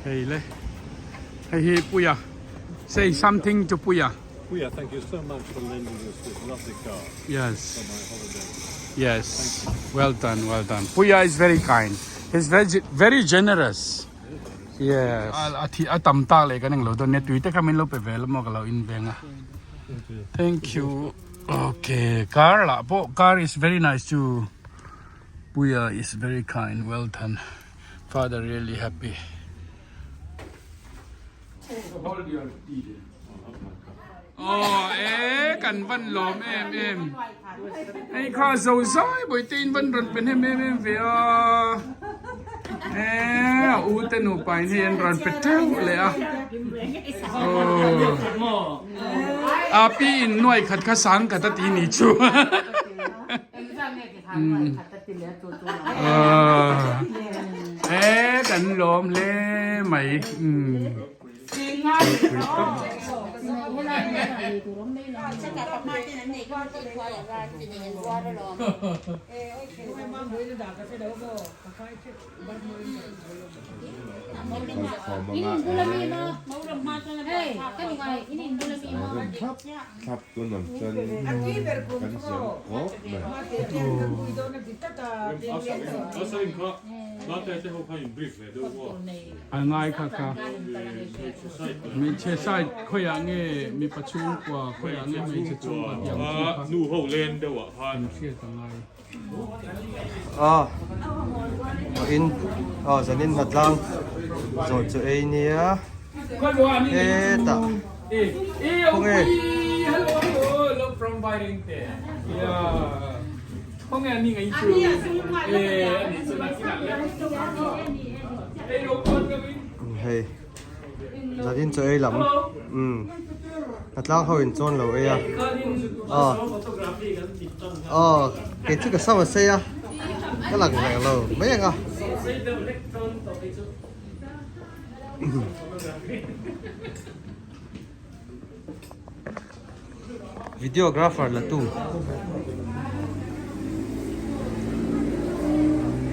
Hei le hei hi Puia say something to Puia. Puia thank you so much for lending us this lovely car yes for my holiday. Yes well done well done Puia is very kind he's very very generous. Yes a thi a tam tak leh kan englo dawn nia tui te kha min lo pe ve la maw ka lo in veng a. Thank you. Okay car lah pawh car is very nice too. Puia is very kind well done father really happy. Hold your tea. Oh e kan van lawm em em. Hei kha zo zai bawihte in van rawn pe hnem em em ve a. E a u te nupa in hei an rawn pe teuh leh a. Oh. A pi in nuai khat kha sang khat a ti ni chu. E kan lawm hle mai. Thlap tun ang chuan kan ziam khawp mai. A ngai kha kha hmeichhe side khawiah nge mipa chhungkua khawiah nge hmeichhe chhungkua tih ang chi kha Nu ho len deuh ah khan kan hriat a ngai. A in a zanin hnatlang zawh chu ei nia hetah khawnge. Hei zanin chaw ei lam umm hnatlang ho in chawn lo ei a aw aw kei chu ka sam a sei a ka lang reng lo mai ang a. Videographer la tu.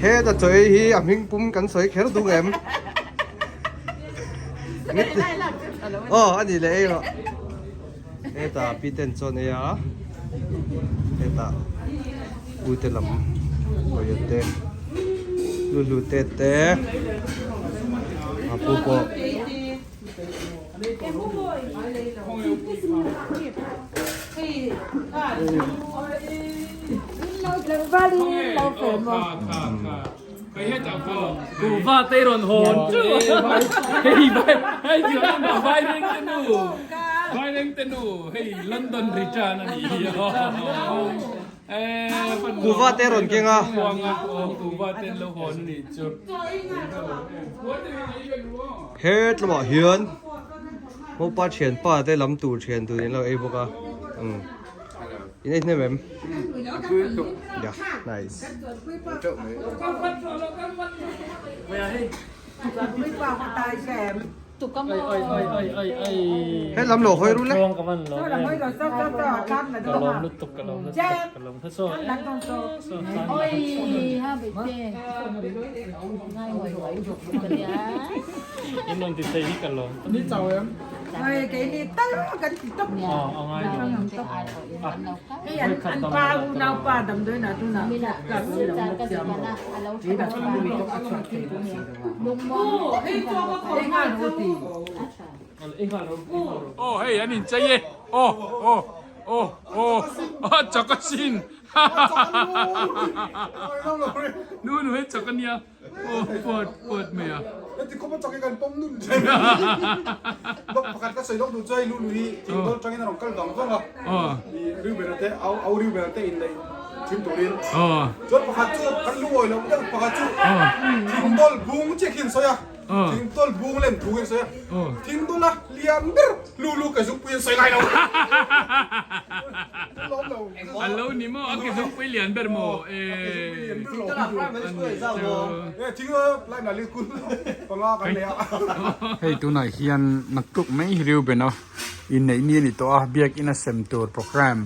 Heta chaw ei hi a hming pum kan sawi kher duk em? Aw a ni leh ei rawh. Heta pi ten chuan ei a. Heta u te lam hawi te lu lu te te a pu pawh. Kuhva te rawn keng a. He tlawmah hian Mopa thianpa te lam tur thian tur in lo ei bawk a. Umm. In ei hnem em? Yeah, nice. He lam lo hawi ru le. Aw hei an inchei e aw aw aw aw a chak a sin nu nu hei chak a nia aw pawt pawt mai a. Heti khawp a chak hi kan pawm nun ṭhin lawk pakhat ka sawi lawk duh chu hei Lulu hi thingdawl ṭangin a rawn kal vang vang a i Reuben-a te au au Reuben-a te inneih ṭhin turin chuan pakhat chu kan lungawi loh deuh pakhat chu thingdawl bung chiah khi an sawi a. Thingtawl bung lem thu in sawi a, thingtawl a lian ber lu lu ke zungpui an sawi ngai lo. Lawm lo. A lo ni maw a ke zungpui lian ber maw e. Thingtawl a primary school an zau maw. E thing a primary school panga kan nei a. Hei tunah hian naktuk mai hi Reuben a inneih ni a ni tawh a, biakinn a sem tur programme.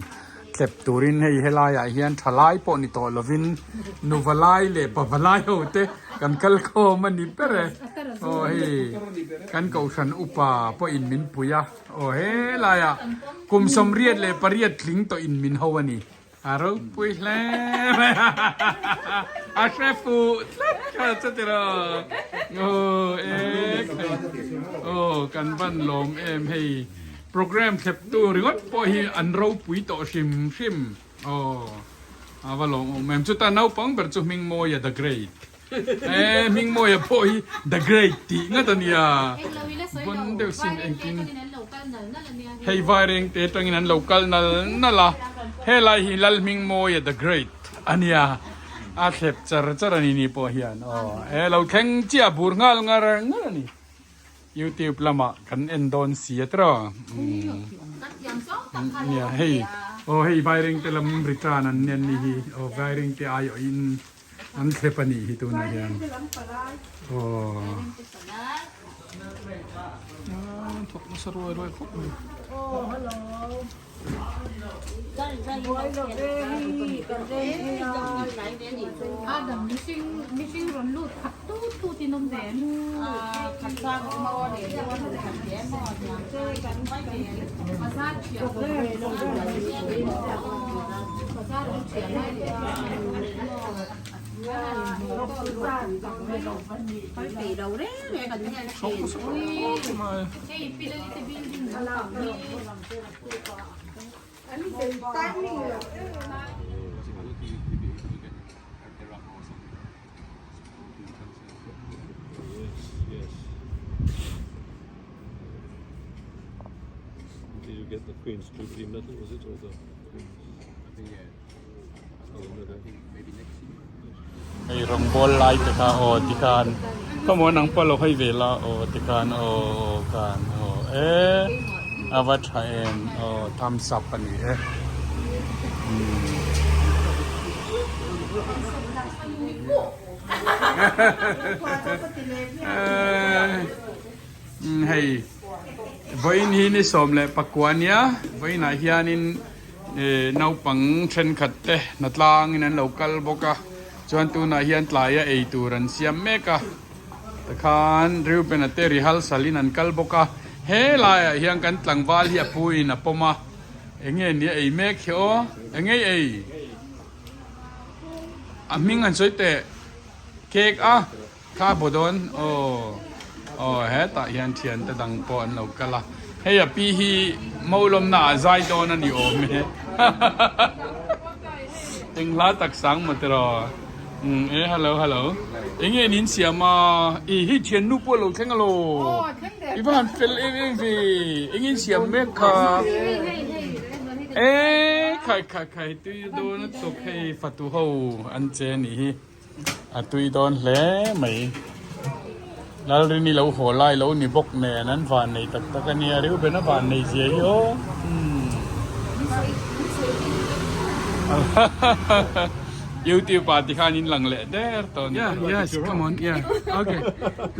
Thlep turin hei helaiah hian thalai pawh ni tawh lovin nuvalai leh pavalai ho te kan kal khawm a ni ber e. Aw hei kan kohhran upa pawhin min pui a, aw helaiah kum 88 tling tawhin min ho a ni. A ropui hle mai a, a hre fuh tlat kha chutiraw. Aw e khai aw kan van lawm em hei. Program thleptu ringawt pawh hi an ropui tawh hrim hrim. Aw, a va lawmawm em. Chuta naupang ber chu Hmingmawia the Great. E, Hmingmawia pawh hi the Great tih ngat a nia. Bon deuh sin engtin. Hei Vairengte atangin an lo kal nal nal a. Helai hi Lalhmingmawia the Great a nia. A thlep char char a ni ni pawh hian. Aw, e lo thleng chiah bur nghal ngar ngar a ni. Youtube lamah kan en dawn si a tiraw nia hei aw hei vairengte lam return an nen ni hi aw vairengte aiawhin an thlep a nih hi tunah hian aw thawk nasa ruai ruai khawp mai. Did you get the Queen's Jubilee medal, was it, or the Queen's? I think, yeah. Hei rawngbawl lai te kha aw tikhan khawmaw nang pawh lo hawi ve la aw tikhan aw aw khan aw e a va tha em aw thumbs up a ni e umm hei vawiin hi ni 19 ania vawiinah hianin. Naupang thenkhat te hnatlangin an lo kal bawk a, chuan tunah hian tlaia ei tur an siam mek a, tikhan Reuben-a te rehearsal in an kal bawk a, he laiah hian kan tlangval hi a puiin a pawm a, enge ni a ei mek hi aw, enge i ei? A hming an sawi teh, cake a. Kha bu dawn aw aw hetah hian thiante dang pawh an lo kal a hei a pi hi Molawmna ah zai dawn a ni awm e eng hla tak sang maw tiraw umm e hello hello eng nge nin siam a i hei thiannu pawh a lo thleng alo i va han fel em em ve eng in siam mek kha e khai khai khai tui dawn a tawp hei fatu ho an che a nih hi. A tui dawn hle mai. Lalrini lo haw lai lo ni bawk nen an van nei tak tak a nia Reuben a van nei zia hi aw. YouTube ah tikhan in lang leh der tawh ni. Yeah, yes, come on, yeah. Okay.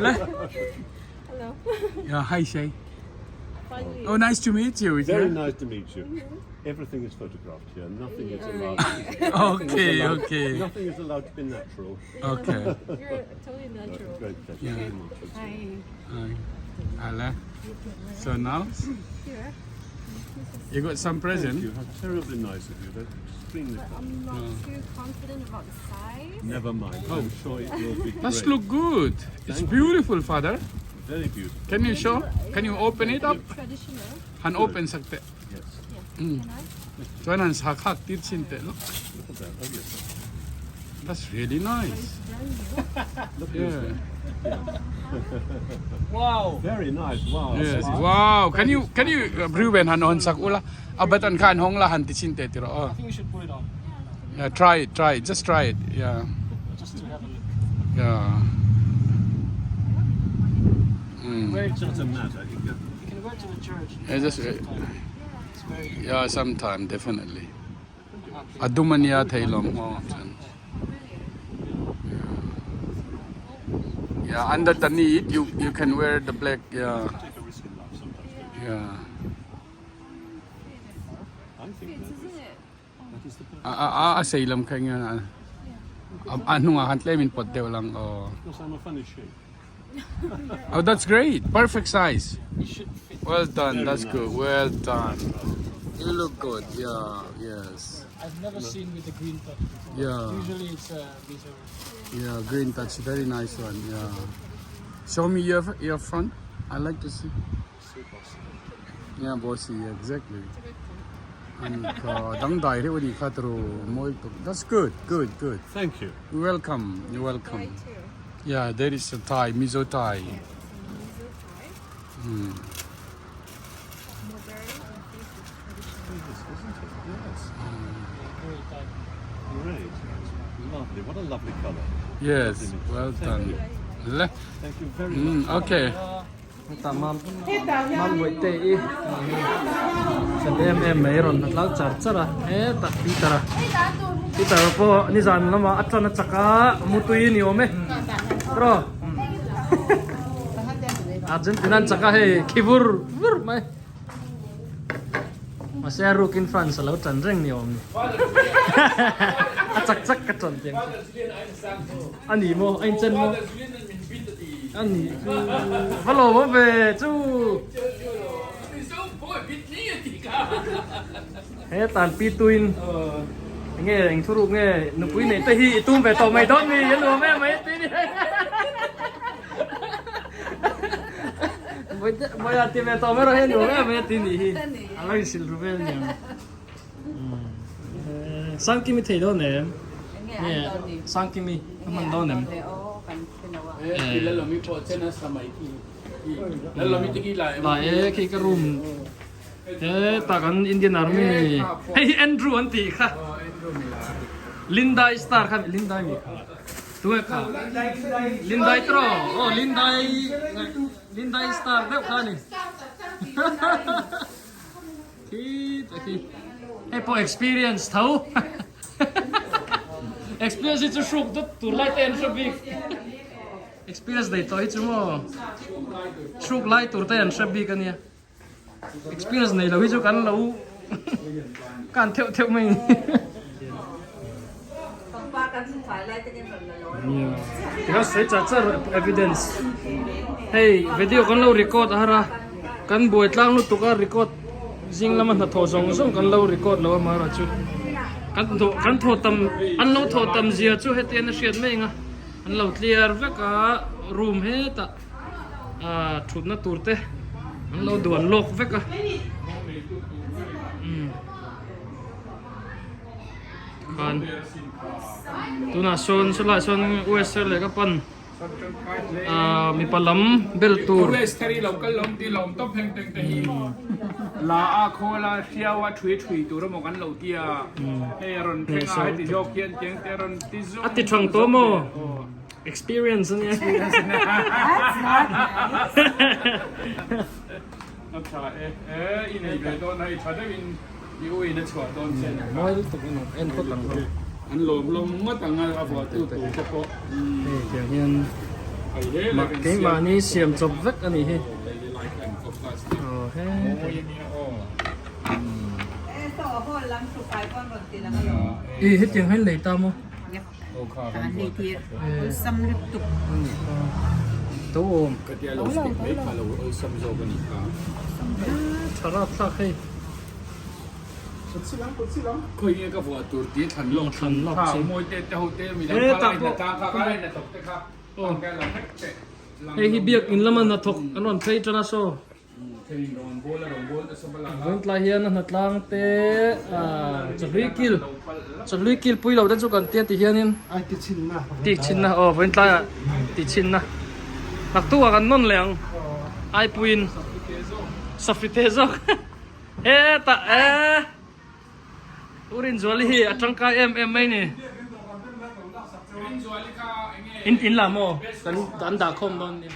Le. Hello. Yeah, hi Shay. Oh, nice to meet you. Very nice to meet you. Everything is photographed here. Nothing is allowed. Okay, okay. Nothing is allowed to be natural. Okay. You're totally natural. Great pleasure. Yeah. to meet you. Hi. Hi. Hello. So now Here. you got some present. Thank you. How terribly nice of you. That's extremely But kind. I'm not too confident about the size. Never mind. I'm sure it will be That's great. look good. It's Thank you. beautiful, father. Very beautiful. Can you show? Can you open it up? Traditional. Han open sak teh. Yes. Mm. Chuan han sa khak tir chin teh look. Look at that. Oh, yes. That's really nice. Look at Yeah. this. Wow. Very nice. Wow. Yes. Wow. Can you can you Ruben han on sak ula. A button khan hong la han ti chin teh tiro. Oh. I think we should put it on. Yeah, try it, try it. Just try it. Yeah. Just to have a look. Yeah. It doesn't matter. You can You can wear it to the church. Yeah, just It's very yeah, sometime definitely. Adumania theilom oh. chuan. Yeah, under the knee you you can wear the black yeah. take a risk in life sometimes. Don't you? Yeah. I think Fits, that is isn't it? A a a sei lam kha eng nge a hnungah khan tlem in pawt deuh lang aw. Oh that's great perfect size well done that's good well done you look good yeah yes I've never seen with the green touch before. Yeah. Usually it's uh, these are Yeah, green touch, very nice one. Yeah. Show me your your front. I like to see. Yeah, bossy, yeah, exactly. And uh, dangdai reuh ani kha turu mawi tuk. That's good, good, good. Thank you. You're welcome. You're welcome. Yeah, there is a tie, Mizo tie. Mizo tie. Isn't it? Yes. Great. Lovely. What a lovely colour. Yes, well done. Le. Thank you very Mm, much. okay. Ta mam mam buai te i chan em em mai rawn hna tlang char char a hetah Peter a Peter pawh nizan lamah a tan a chak a mutui ni awm e tiraw Argentina an chak a hei khi vur vur mai mahse a rukin France a lo tan reng ni awm ni a chak chak ka tan tiang chu a ni maw a inchen maw a ni chu va lawm awm ve chu he tan pi tuin enge eng thuruk nge nupui nei te hi i tum ve tawh mai dawn ni a nuam em mai ti ni Bawiha ti ve tawh mai rawh hei nuam em mai a ti nih hi a lo insil ru vel niang Sangkimi thei dawn em nge Sangkimi a hman dawn em Lai e khi ka room he tak an Indian Army hei hi Andrew an tih kha Lindai star kha Lindai mi kha. Tunge kha? Lindai tro. Oh, Lindai Lindai star deuh kha ni. Khi te khi. Hei pawh experience tho. Experience hi chu hruk deuh tur lai te an hre bik. Experience nei tawh hi chu maw hruk lai tur te an hre bik ania. Experience nei lo hi chu kan lo kan theuh theuh mai ni. Tikha sawi char char evidence. Hei video kan lo record a har a kan buai tlang lutuk a record zing lama hnathawh zawng zawng kan lo record lo a mara chu kan thaw kan thaw tam an lo thaw tam zia chu heti an a hriat mai ang a an lo clear vek a room hetah. Ahh thutna tur te an lo duan lawk vek a umm khan tunah sawn sawlaiah sawn usa leh ka pan ahh mipa lam bel tur La a khawl a hriau a thui thui tur emaw kan lo tia hei a rawn thleng a heti zawk hian tiang te a rawn ti zawk a ti thang tawh maw. Experience a nia. Experience a nia. That's not nice. A tha e. E i nei ve dawn a i tha deuhin i u in a chhuah dawn che nia. Mawi lutuk in en phawt ang ho. An lawm lawm ngawt ang a vuah tu tur te pawh. Hei tiang hian keimahni siam chawp vek a nih hi. Aw he. Mawi a nia aw. I hetiang hian lei ta maw? Hei hi biakin lama hnathawk an rawn phei tan a saw. Vawiin tlai hian a hnatlang te chawhlui kil chawhlui kil pui lo te chu kan tia ti hianin ti chhinna aw vawiin tlaiah ti chhinna naktuk ah kan nawn leh ang aipuiin safite zawk hetah e U Rinzuali hi a tangkai em em mai ni in in lah maw kan kan dah khawm dawn nia.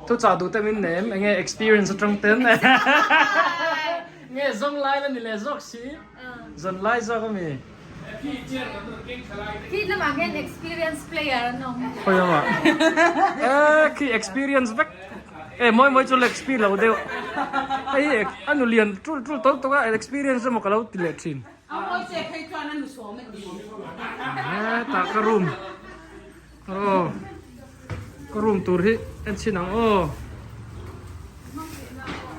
Thu chah duh te min nem enge experience atang ten nge zawng lai la ni leh zawk si zawn lai zawk ami. Khi lamah khian experience player an awm. Khawi lamah e khi experience vek e mawi mawi chu la exp lo deuh hei a nu lian tul tul tawk tawk a experience emaw ka lo ti leh thin. Hetah ka room aw ka room tur hi en chhin ang aw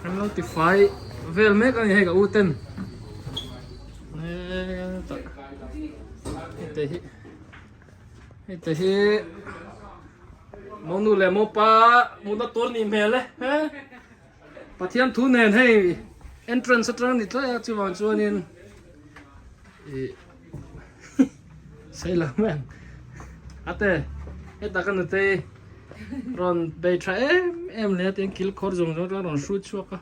kan lo ti fai vel mek a ni hei ka u ten hetah hete hi hete hi monu leh mopa mutna tur nih hmel e he. Pathian thu nen hei entrance atang ni tlai a chuvang chuanin ih sawi lo mai ang ate heta ka nutei rawn bei tha em em leh a tin kil khawr zawng zawng atang rawn hrut chhuak a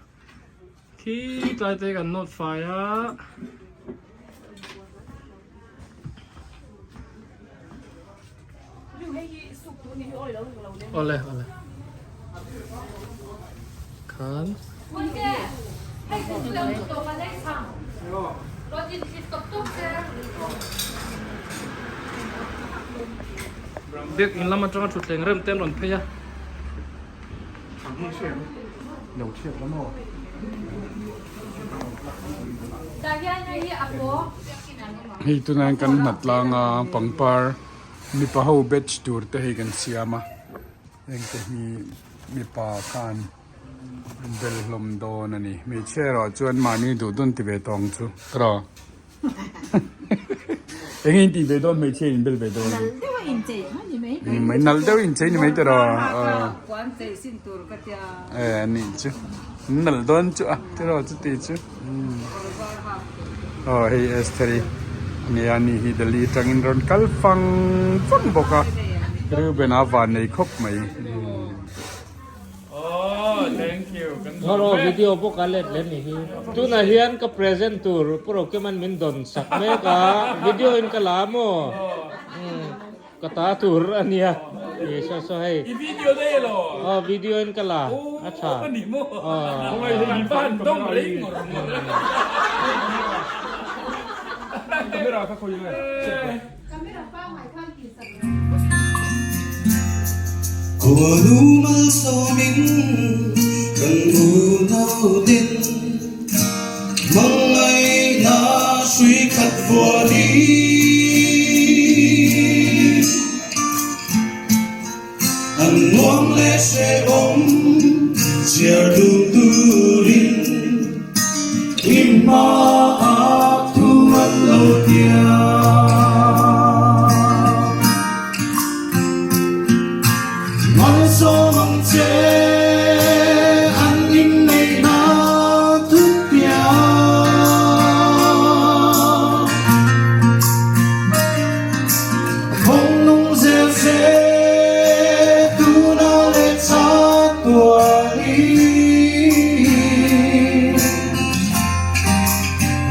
khi tlai te kan nawt fai a. Awle awle khan biak in lam atanga thutthleng rem te an rawn phei a. Hei tunah hian kan hnat tlang a pangpar mipa ho batch tur te hei kan siam a heng te hi mipa khan an bel hlawm dawn a ni hmeichhia erawh chuan mahni duh dawn ti ve tawh ang chu tiraw. Eng in tih ve dawn hmeichhia in bel ve dawn. Nal deuh a in chei kha ni mai. Ni mai nal deuh in chei ni mai tiraw. Puan chei sin tur ka tia. Eh ani chu. Nal dawn chu a tiraw chuti chu. Aw hei Estheri ania ni hi Delhi atangin rawn kal fang fang bawk a. Reuben a van nei khawp mai. Ngawraw video pawh ka let leh ni hi. Tunah hian ka present tur program an min dawn sak mek a, video in ka la maw? Ka ta tur a nia. Ih saw saw hei. I video daih elaw? Aw video in ka la. A tha. Aw ni maw? Aw. Van dawng rei ngawr ngawr. Camera kha khawi nge? Camera pangngai khan tih sak Khuanu malsawmin kan unau ten Hmangaihna hrui khat vuah hi An nuam leh hrehawm chhiar dun turin Himma ah thu an lo tiang. Malsawm ang che an inneihna thut piang. Phawng nung zel se tuna leh chatuan i.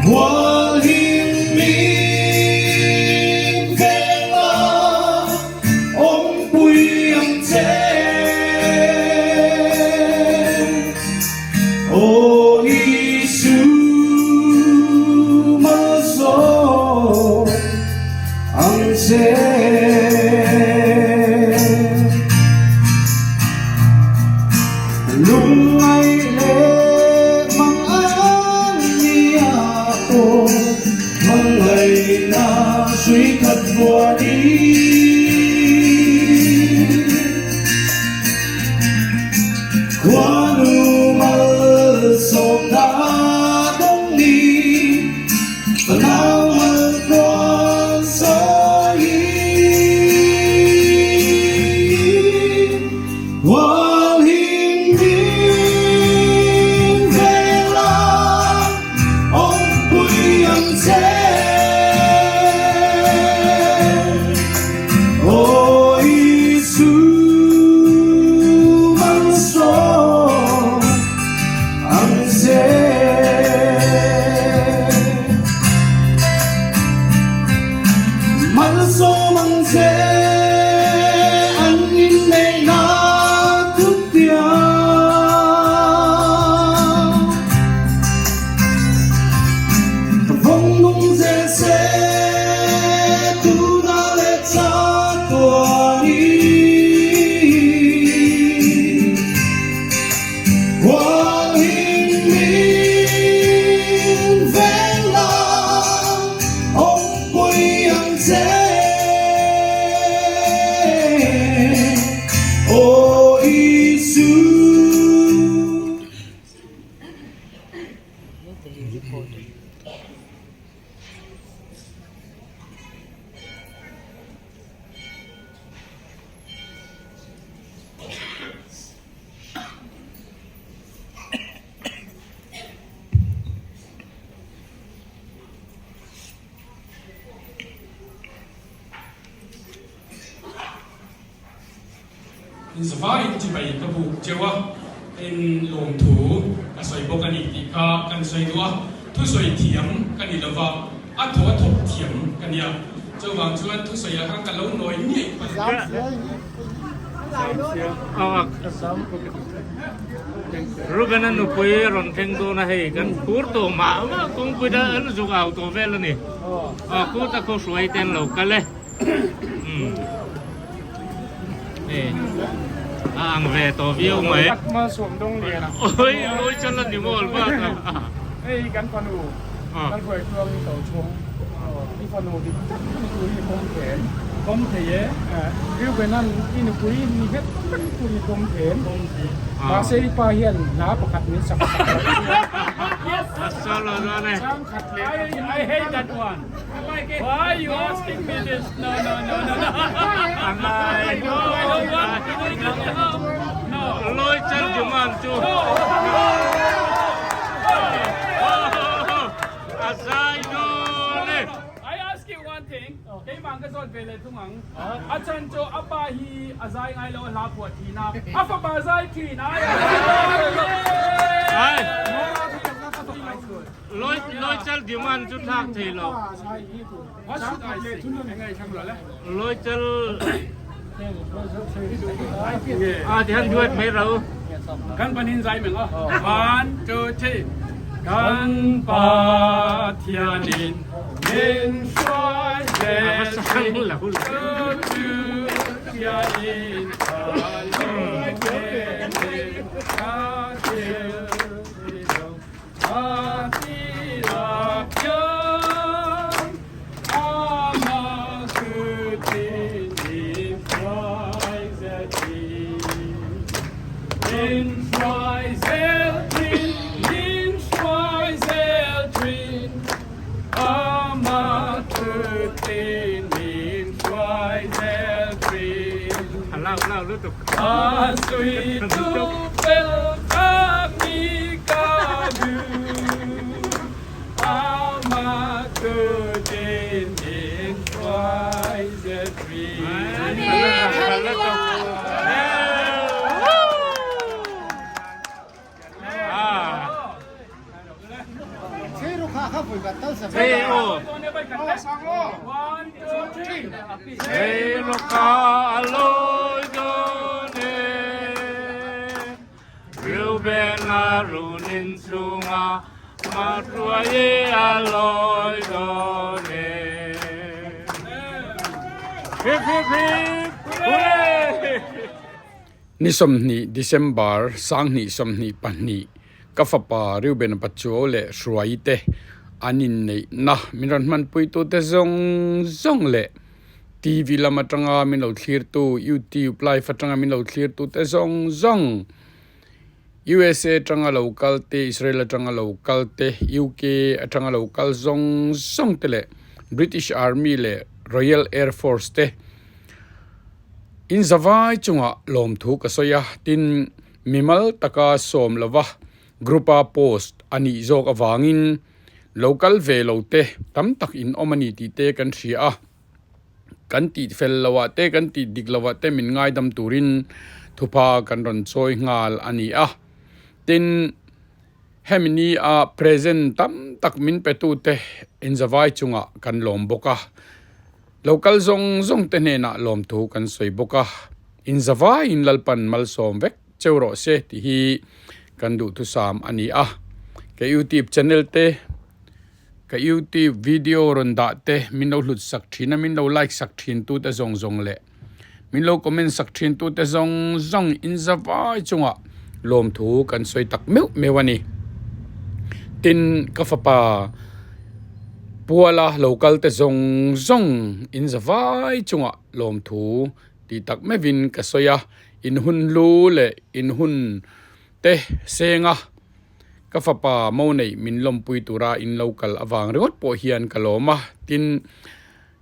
Hualhim min veng a, awmpui ang che. Aw Isu malsawm ang che. Lungngai leh mang an ni a aw, hmangaihna hrui khat vuah ni. Khuanu malsawmna dawng ni, fanau maltluan sawi. Hualhim min veng la, awmpui ang che. Aw Isu malsawm ang che. Malsawm ang che an inneihna thutiang. Vawng nung zel se tuna leh chatuan i. Hualhim min veng la. se Aw Isu. Zavai chibai ka buk cheu a, in lawmthu ka sawi bawk a ni tih kha kan sawi duh a, thusawi thiam ka ni lova, a thaw a thawk thiam ka nia, chuvang chuan thusawi ah khan ka lo nawi ngei palh. Ruben a nupui a rawn thleng dawn a hei kan phur tawh mah mah kawngpui da an zuk au tawh vel a ni aw kut a khaw hruai te an lo kal e umm hei a ang ve tawh viau mai oi lawi chal a ni maw bak a hei kan fanu kan hruai tluang in to chhung i fanu dik tak ni tur hi pawm then pawm thei e Reuben-a'n i nupui ni nghet tak tur hi pawm then mahse i pa hian hla pakhat min sak sak lo chang khat leh I hate that one why you asking me this no no no no no I don't want no Loi chal demand chu A zai dawn e. I ask you one thing, keimah ka zawt ve leh thung ang. A chan chu a pa hi a zai ngai lo a hla phuah thin a, a fapa zai thin a Ai Loi loi chal demand chu thlak thei lo. Loi chal a ti han duet mai ro. Kan panin zai meng a. One, two, three. Kan Pathianin min hruai zel thin chu Pathianin a lawi zel a thil ti lo a tirah hian amah chutin min hruai zel thin. Min hruai zel thin, min hruai zel thin, amah chutin min hruai zel thin. A sui tu fel tak mi ka duh, amah chutin min hruai zel thin. Theirawka a lawi dawn e, Reuben a run in chunga Mahruai e a lawi dawn e. Hip hip hip hooray! Ni 20 December 2022 ka fapa Reuben Pachuau leh Hruai te an inneihna min rawn hmanpuitute zawng zawng leh TV lam atanga min lo thlirtu YouTube live atanga min lo thlirtute zawng zawng USA atanga lo kal te Israel atanga lo kal te UK atanga lo kal zawng zawng te leh British Army leh Royal Air Force te In zavai chungah lawmthu ka sawi a, tin mimal taka sawm lova group-a post a nih zawk avangin lo kal ve lo te tam tak in awm a ni tih te kan hria a, kan tih fel loh ah te kan tih dik loh ah te min ngaidam turin thupha kan rawn chawi nghal a ni a, tin hemi ni a present tam tak min pe tu te in zavai chungah kan lawm bawk a. Lo kal zawng zawng te hnenah lawmthu kan sawi bawk a, in zavaiin Lalpan malsawm vek cheu rawh se tih hi kan duhthusam a ni a. Ka YouTube channel te, ka YouTube video rawn dah te min lo hlut sak thin a, min lo like sak thin tu te zawng zawng leh min lo comment sak thin tu te zawng zawng in zavai chungah lawmthu kan sawi tak meuh meuh a ni. Tin, ka fapa. Puala lo kal te zawng zawng in za vai chungah lawmthu tih tak meuhin ka sawi a, in hun hlu leh in hun te senga ka fapa mo neih min lawmpui tura in lo kal avang ringawt pawh hian ka lawm a, tin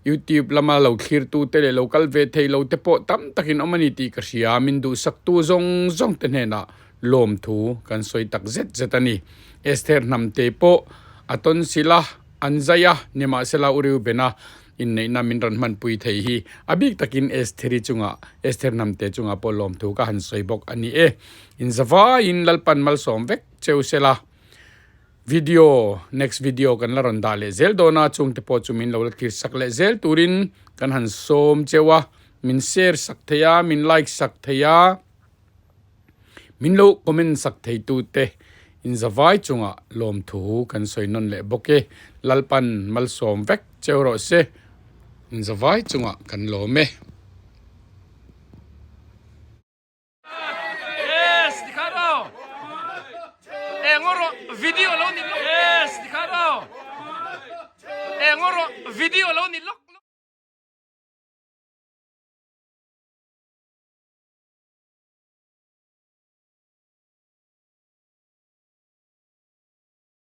YouTube lama lo thlirtu te leh lo kal ve thei lo te pawh tam takin awm a ni tih ka hria, min duhsaktu zawng zawng te hnenah lawmthu kan sawi tak zet zet a ni. Esther hnamte pawh a tawn sila an zai a, nimahsela U Reubena inneihna min rawn hmanpui thei hi a bik takin Estheri chungah, Esther hnamte chungah pawh lawmthu ka han sawi bawk a ni e. Inzavaiin Lalpan malsawm vek cheu sela. Video, next video kan la rawn dah leh zel dawn a, chungte pawh chu min lo la thlir sak leh zel turin kan han sawm cheu a, min share sak thei a, min like sak thei a, min lo comment sak thei tute inzavai chungah lawmthu kan sawi nawn leh bawk e, Lalpan malsawm vek cheu rawh se, inzavai chungah kan lawm e. Yes, tikhan aw. Eng rawh video lo ni lawk. Yes, tikhan aw. Eng rawh video lo ni lawk.